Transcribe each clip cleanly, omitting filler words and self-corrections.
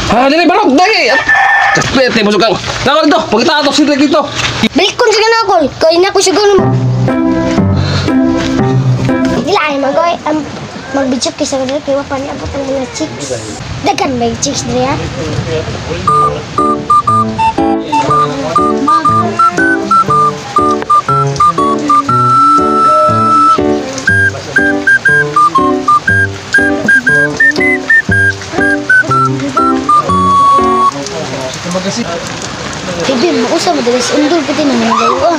Ah, dili barog dai. Kaspete mo sukang. Nako dito, pagita ato si dito. Balikon sa ganakol. Kay na ko siguro. Dili ay magoy ang magbidyo kay sa dili kay wa pa niabot ang mga chicks. Daghan may chicks diri ha. Bibi, mausa mo diri sa undol pati na mga layo ah.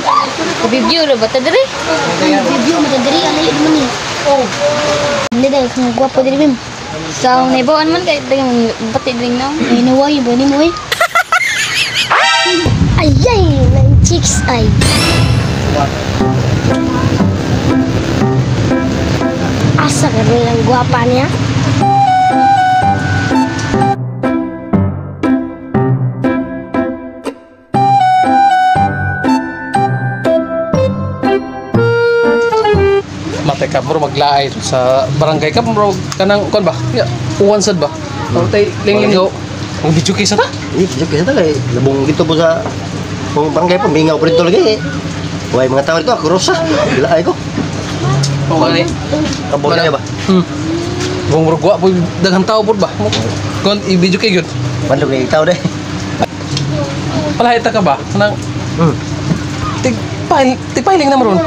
Bibyo ra ba ta diri? Bibyo mo diri alayo naman eh. Oh. Hindi dahil kung gwapo diri bim. Sa naibawan man kay dagang pati diri na. Ay naway ba ni mo eh? Ay ay, nang chicks ay. Asa ka rin ang gwapa niya? Matay ka bro maglaay sa barangay ka bro kanang kon ba? Ya, uwan sad ba? Tay lingling-go. Ang video kay sa ta. Hindi, video kaysa ta kay labong dito po sa kung barangay po mingaw po dito lagi eh. Way mga tao dito, ako rosa. Laay ko. Oh, gani. Kabog na ba? Kung murag wa po daghang tao pud ba? Kon i-video kay gyud. Bandog na tao dai. Palahita ka ba? Kanang tig tig na maron.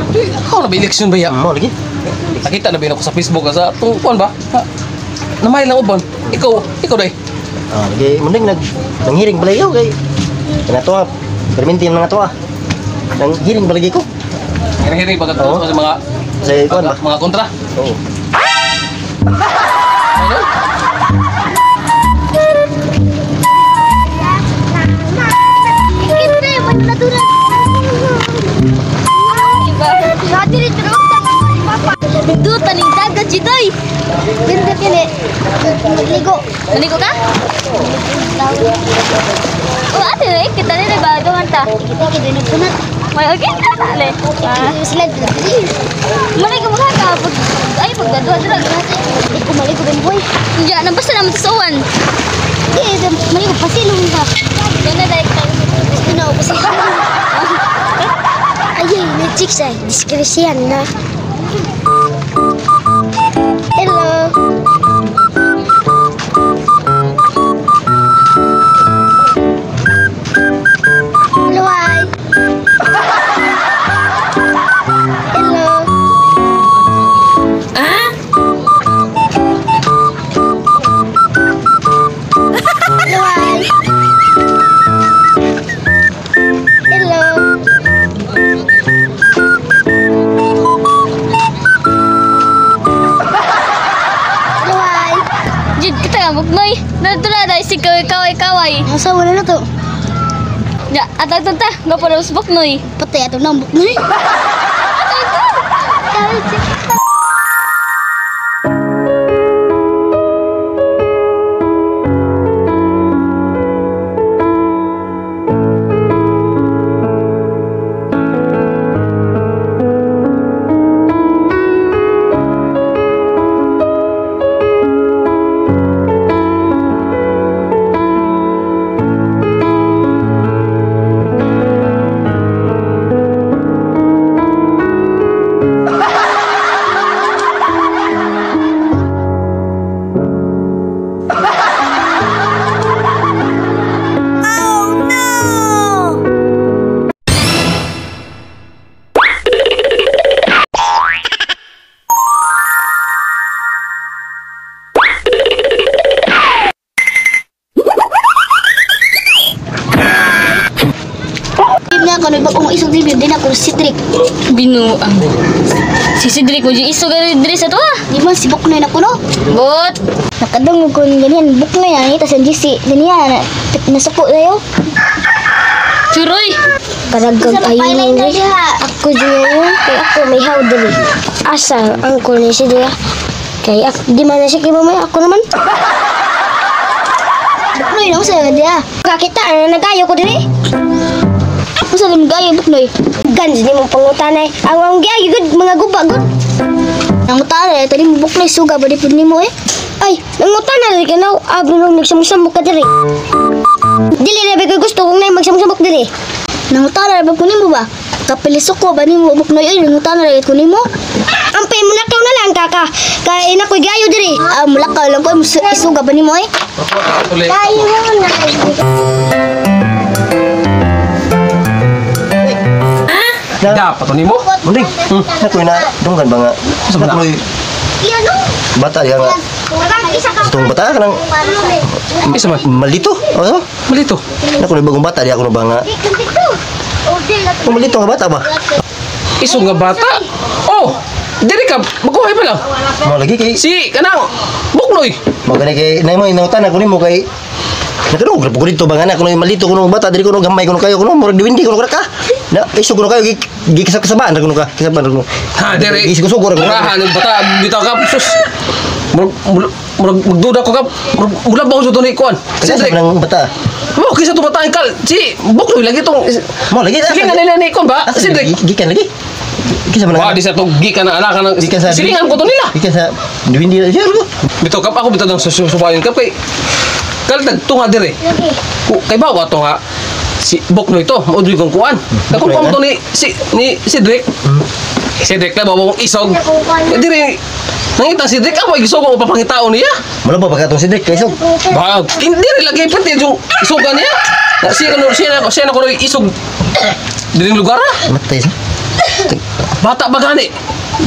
Ako na ba election ba ya? Mo lagi. Nakita na ba ako sa Facebook sa atong kuan ba? Namay lang uban. Ikaw dai. Ah, lagi munding nag nanghiring balay ko kay kanatoa. Perminti ang mga toa. Nanghiring balay ko. Hiring-hiring pagkat sa mga Sa kuan ba? mga kontra. Oo. Ano? Ikinte, man natulad. Dati rin pero papa. Duta ning dagat jiday. Ganda kini. Magligo. Naligo ka? Oh, ate, eh, kita nila ba gawan ta? Kita kita din punat. May okay ka na le. Ah, Sila diri. malay ka mga ka pag ay pagdaduha dira. Di ko maligo din boy. Diya, nabasa naman sa uwan. Di, maligo pasilong ka. Yan na dahil tayo. Gusto na ako pasilong. Ay, ay, may chicks ay. Diskresiyan na. Hello. Hello, hi. Hello. Ah? Hello, hi. Hello. Hello, hi. Jud kita nga bugnoy. Nadula dahil si kaway kaway kaway. Nasa wala na to. Ya, atag ta. Nga pa sa bugnoy. Patay ato na bugnoy. Atag ta. Isog review din ako si Cedric. Binuang. Si Cedric mo isog diri sa tuwa. Di man si Buknoy na kuno. Bot. Nakadungog ko ng ganyan. Buknoy na nita sa GC. Ganyan. Nasuko tayo. Churoy. Karagag ayun. Ako diyan. Kay ako may how diri. Asa ang ko ni si Dia. Kay ako, di man na siya kay mamaya. Ako naman. Buknoy na sa dia. Kakita na nagayo ko diri. Usa lim gayo Buknoy. Gans ni mong pangutanay. Ang giayo gud mga guba gud. Nangutana eh, tani mo Buknoy suga ba di pud nimo eh. Ay, nangutan na rin ka na. Abi nung nagsamok-samok ka diri. Dili na ba gusto kung na magsamok-samok diri? Nangutana ra ba ko nimo ba? Kapilisok ko ba nimo Buknoy oy, nangutana ra ko nimo? Ampay mo lakaw na lang kaka. Kay na ko'y gayo diri. Ah, mulakaw lang ko isuga ba nimo oy? Kayo na. Dapat to nimo. Munding. Nakoy na dunggan ba nga? Sa bata? Nakoy bata diha nga. Itong bata kanang Isa man. malito. Oh, Malito. nakoy bagong bata diha kuno ba nga? Oh, malito nga bata ba? Iso nga bata. Oh, diri ka maguhay pa lang. Mo lagi kay Si kanang Buknoy. mo gani kay nay mo inautan ako nimo kay Nakadungog ra po ko dito ba nga na kuno malito kuno bata diri kuno gamay kuno kayo kuno murag diwindi kuno ka. Na iso kuno kayo gikasabaan ra kuno ka. Kasabaan ra kuno. Ha, diri. Gisugo ra kuno. Rahan ang bata bitaw ka sus. Murag murag magduda ko ka. Murag mula ba ko sa tunay kuan. Kasi Cedric. nang bata. Mo kisa to bata kal. Si Buknoy lagi tong Mo lagi. Silingan nila ni kuan ba? Asa Cedric. Gikan lagi. Kisa man Wa di sa tong gikan na anak ng Gikan sa silingan ko to nila. Gikan sa diwindi ra siya. Bitaw kap ako bitaw nang susubayon kap kay kal tagtunga dire. Kay ba wa to nga si Buknoy to, mao kong kuan. Buknoy, Nakumpam to ni si ni Cedric. Cedric na bawang isog. Eh, dire nangita si Cedric ako isog ko papangitao niya. Mula ba pagkatong si Drake kay isog. Ba, hindi rin lagi pati yung isugan niya. Na siya kuno siya na kuno isog diring lugar ah. Matay sa. Bata ba gani?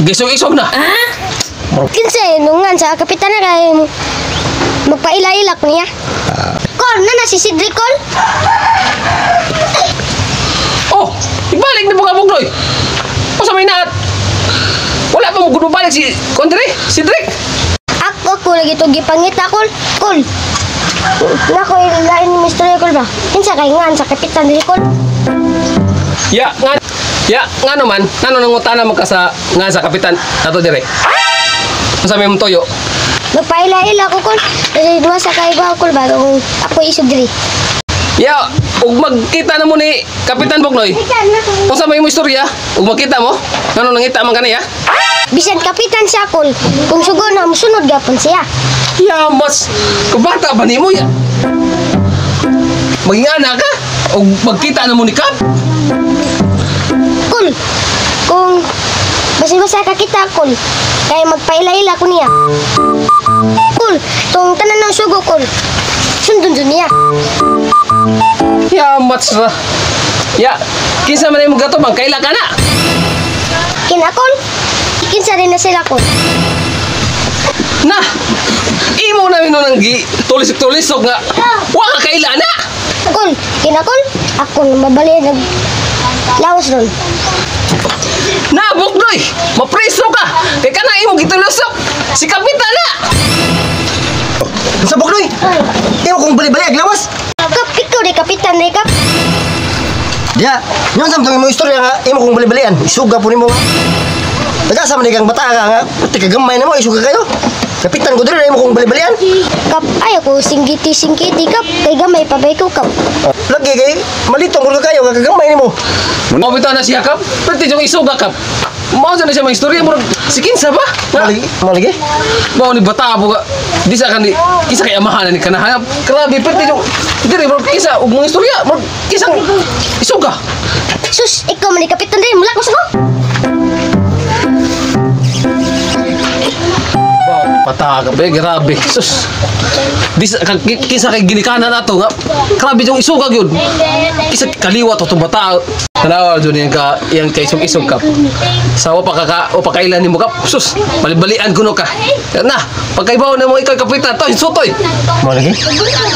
Gisog-isog na. Kinsa nungan sa kapitan na kay magpaila-ilak niya. Kol, na na si Cedric kol. Oh, ibalik ni mga Buknoy. O sa may naat. Wala pa mo kuno balik si Kondre, si Drake. Ako ko lagi to gipangita kol. Kol. Nako lain ni Mr. Kol ba? Kinsa kay ngan sa kapitan diri kol. Ya, nga ya, nga naman, ngano nangutana man ka sa nga sa kapitan nato dire. Unsa may mong toyo? Magpaila-ila ko kol. Kasi duwa sa kay ba kol ba kung ako isog diri. Ya, ug magkita na mo ni Kapitan Buknoy. Unsa may imong istorya? Ug magkita mo? Ngano nangita man kaniya? Bisan kapitan siya kol. Kung sugo na musunod gapon siya. Ya, mas kabata ba nimo ya? Maging anak ka? Ug magkita na mo ni Kap? Kol. Kung basta-basta kakita kol. Kay magpaila-ila ko niya. Kol, tong tanan ng sugo kol. Sundon dun niya. Ya, mats ra. Ya, kinsa man imong gatubang kaila ka na? Kinakol. Kinsa rin na sila kol. Na! Imo na mino nang gi tulisok-tulisok nga. Wa ka kaila na. Kol, kinakol. Ako na mabali nag lawas ron. Na, Buknoy! Mapreso ka! Kay kana imong gitulusok! Si Kapitan na! Sa Buknoy. Imo kong bali-bali ag lawas. Kap, ikaw di kapitan di kap. Diya, nyon sa tong imong istorya nga imo kong bali-balian. Isuga po nimo. Taga sa man kang bata ka nga, puti ka gamay na mo isuga kayo. Kapitan ko diri imo kong bali-balian. Kap, ay ako singgiti-singgiti kap. Kay gamay pabay ko kap. Lagi kay malito ko kayo nga kagamay nimo. Mao bitaw na siya kap. Pwede yung isuga kap. Mao na siya mga istorya murag si kinsa ba? Nga, Malagi, malagi. mao ni bata po ka. Di sa kani kinsa kay amahan ni kanahanap. Grabe pwede yung diri murag kinsa og mga istorya murag kinsang isuga. Sus, ikaw man di kapitan di. Mulak mo sa ko. Bata ka be, grabe. Sus. Di sa kinsa kay ginikanan ato nga. Grabe yung isuga gyud. Kinsa kaliwat atong bata. Tanawa jud yang ka yang kay isog-isog kap. Sa wa pa kaka o pakailan nimo kap. Sus, balibalian kuno ka. Na, pagkaibaw na mo ikaw kapitan to, sutoy. Malagi.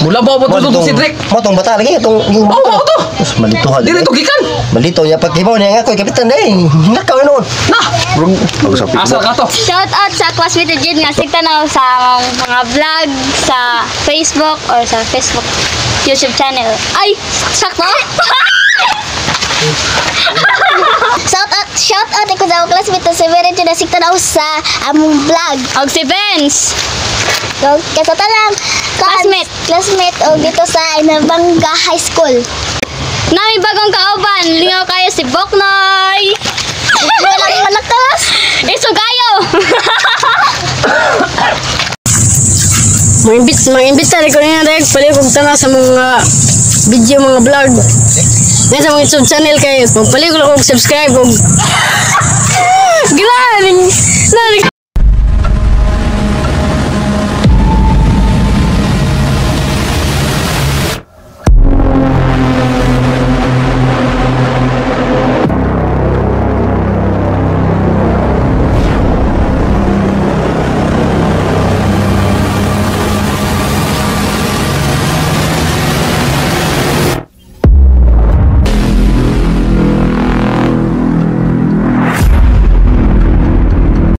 Mula ba mo to si Drake? Mo tong bata lagi itong yung Oh, mao to. Sus, malito ha. Dili to gikan. Malito niya pag hibaw niya nga ako'y kapitan eh. Nakaw yun noon. Na. Asa ka to? Shout out sa classmate ni Jade nga sigtanaw sa among mga vlog sa Facebook or sa Facebook YouTube channel. Ay, sakto. Shout out ko sa akong classmate na si Mary Jo na sigtanaw sa among vlog. Og si Vince. So, kasa talang Classmate. Classmate og dito sa Inabanga High School. Nami bagong kauban, lingaw kayo si Boknoy. Walang malakas. Isugayo. Mga imbita ko niya dahil paliw kong tanaw sa mga video, mga vlog. Nga sa mga YouTube channel kay magpaliw ko lang kong subscribe kung. Grabe! Nari.